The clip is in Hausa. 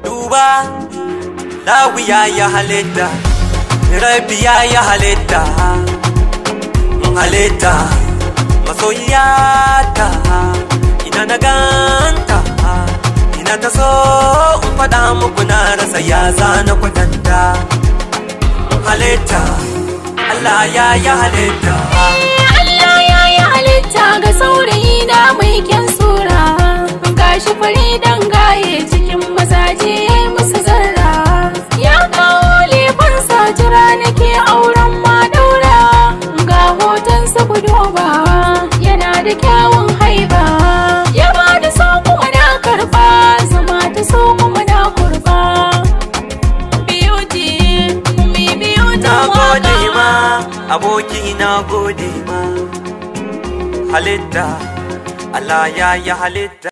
Duba, lawiya ya halitta, rabiya ya halitta, halitta, masoyiyata, ina na ganta, ina ta so in faɗa muku na rasa ya zana kwatanta. Halitta, Allah ya yi halitta. Allah ya yi halitta ga saurayi na mai kyan sura. Gashi fari dan gaye cikin mazaje ya yi musu zarra. Ya kawo lefansa jira nake auren ma daura. Ga hotonsa ku duba yana da kyawun haiba. Ya ba da so kuma na karba, zama ta so kuma na kurba. Beauty, mi beauty Na gode waka. Ma, aboki na gode ma. Halitta, Allah ya yi halitta.